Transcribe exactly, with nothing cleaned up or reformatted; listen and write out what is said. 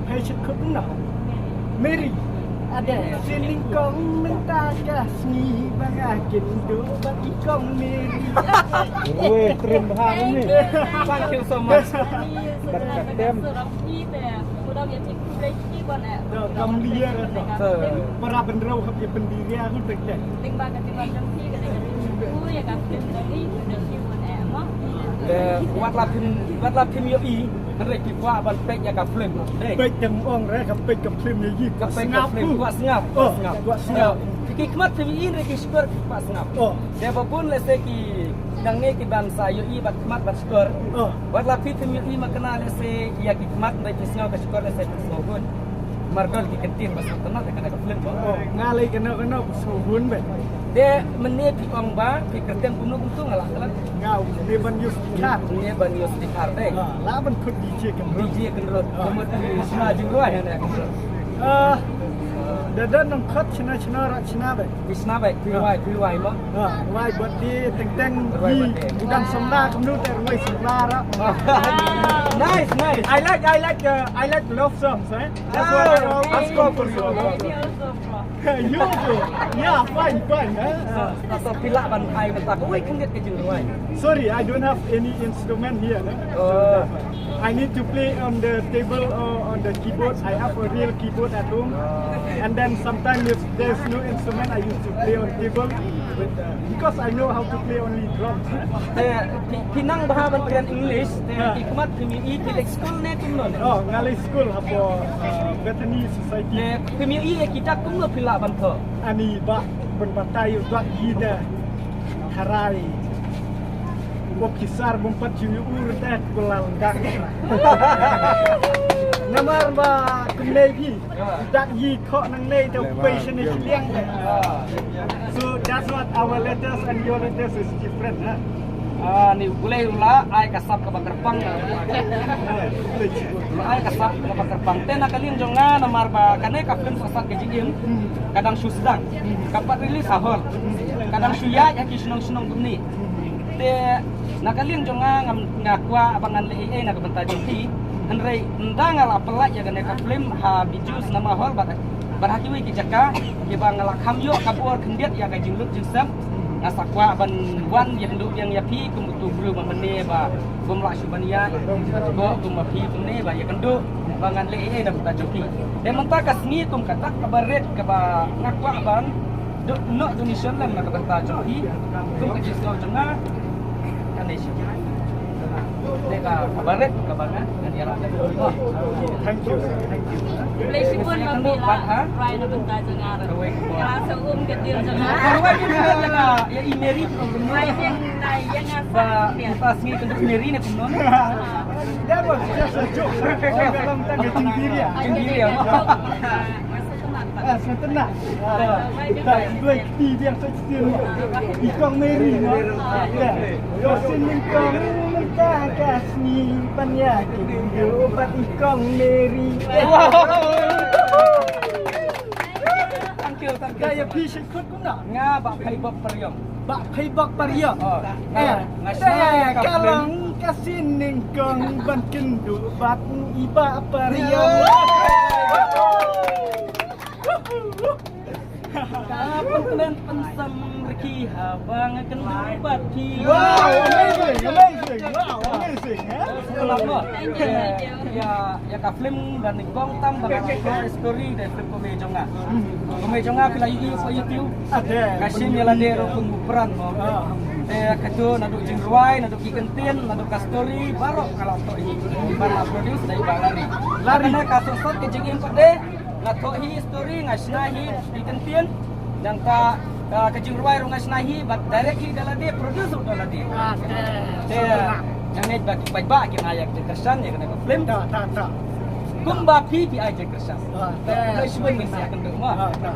Phi shu kut noh. Mary. Ade. Sien nyngkong mynta ka sngi ba nga kynduh bad i kong Mary. Weh, trim ha ni. Thank you so much. Bad ka tem. Doh, kam liar doh. Para bynriew hap ïa pyndiria hu tek tek. Te wat la phim, wat la phim ïohi, hynrei phi kwah ban peit ïa ka film. Dei. Peit tang ong re ka peit ka film ïa i. Ka peit ka film, kwah sngap, kwah sngap. Oh, kwah sngap. Ki khmat phim ïohi hynrei ki shkor ki kwah sngap. Oh. Te ba bun lehse ki nangne ki ban sa ïohi bad khmat bad shkor. Oh. Wat la phi phim ïohi ma kane lehse ïa ki khmat hynrei phi sngew ka shkor lehse phi sngew hun. Mar don ki kyntien ba sngewtynnat ïa kane ka film ba. Oh, nga lei kano kano ba sngew hun ba. Te mynne phi ong ba phi kyrteng kumno kumto nga la klet. Nga u ne ban use guitar. Ne ban use guitar dei. Ah, la ban khut D J Kynrut. D J Kynrut. Ah. Kumut phi shna jingrwai ne Kynrut. Ah, da don nongkhot shna shna rak shna ba. Phi shna ba, phi rwai, phi rwai mo. Ah, rwai bad di teng teng. Rwai bad di. Udan samla kumno te rwai samla ra. Nice, nice. I like, I like, uh, I like love songs, eh? That's what I, ah, ask for you. You also. Yeah, fine, fine, eh? So, so phi lah ban ai mynta kawei khyndiat ka jingrwai. Sorry, I don't have any instrument here, eh? Oh. I need to play on the table or on the keyboard. I have a real keyboard at home. And then sometimes if there's no instrument, I used to play on table. But, uh, because I know how to play only drums. Eh, phi, phi nang bha ban kren English, te phi khmat phim ïohi phi leit skul ne kumno ne? Oh, nga leit skul hapoh, uh, Bethany Society. Te phim ïohi ïa ki dak kumno phi lah ban thoh? Ani bah ban batai u dak ïa da. Tharai. Pop ki sar bym pat ju ïohi te kulal dak. Namar ba kumne phi. Dak yi khoh nangne te u pei shane shiliang. So that's what our letters and your letters is different, ha? Ah, ni u Blei u la ai ka sap kaba kyrpang. Ai ka sap kaba kyrpang. Te na ka liang jong nga namar ba kane ka film Sah Sat Ka Jingim ka dang shu sdang. Kam pat release ha hall. Ka dang shu ïaid ha ki shnong shnong kumne. Te na ka liang jong nga ngam, nga kwah ba ngan leh ei ei na ka bynta jong phi. Hynrei ynda nga la pyllait ïa kane ka film ha Bijou Cinema Hall bad, bad ha kiwei ki jaka kiba nga la kham ïoh ka bor khyndiat ïa ka jinglut jingsep. Nga sa kwah ban wan ïakynduh biang ïa phi kum utu u briew ba mynne ba bym lah shuh ban ïaid. Ko kum ma phi kumne ba ïakynduh ba ngan leh ei ei na ka bynta jong phi. Te mynta ka sngi kum ka dak kaba rit kaba nga kwah ban Duk, noh donation lem na ka bynta jong phi. Kum ka jingsngew jong nga. Ka nation. Te ka, kaba rit kaba nga ngan ïarap. Thank you. Thank you. Blei shibun ba phi la rai na bynta jong nga. Kawei ka bor. Nga sa um ka deal jong nga. Kawei ka deal jong nga. Ïa i Mary. Rai ïa nga sa. Ba kita sngi ka duk Mary ne kumno ne. That was just a joke. Ka long tang ka jingdih ïa. Jingdih ïa. Ah, sngewtynnat. Ah, ta duwai kti biang sa shisien. I Kong Mary, no? Ka sien nyngkong mynta ka sngi ban ïa kynduh bad i Kong Mary. Thank you, thank you. Ka ïa phi shu kut kumno? Nga Bah Phaibok Pariong. Bah Phaibok Pariong. Oh, eh, nga, nga, eh, ka long ka sien nyngkong ban kynduh bad i Bah Pariong. Ka pynkmen pynsam rki haba nga kynduh bad phi. Wow, amazing, amazing. Wow, amazing, eh? Selamat. Thank you, thank you. Ïa, ïa ka film ba nyngkong tam ba nga la thoh story da film Kumne jong nga. Kumne jong nga phi la ïohi ha YouTube. Ade. Ka shim ïa lade ruh kum u pran mo. Ah. Te kato naduh jingrwai, naduh ki kyntien, naduh ka story, baroh ka la thoh hi. Ba la produce da i Bah Larry. Larry. Kane ka Sah Sat Ka Jingim pat de, nga thoh hi story, nga shna hi ki kyntien. Nangta, ah, ka jingrwai ruh nga shna hi, bad direct hi da lade, produce ruh da lade. Ade. Te, nga ngeit ba ki paidbah kin ai ïa ka jingkyrshan ïa kane ka film. Ta, ta, ta. Kumba phi phi ai jingkyrshan. Ah, ta. Khublei shibun mynsiem kynduh mo. Ah, ta.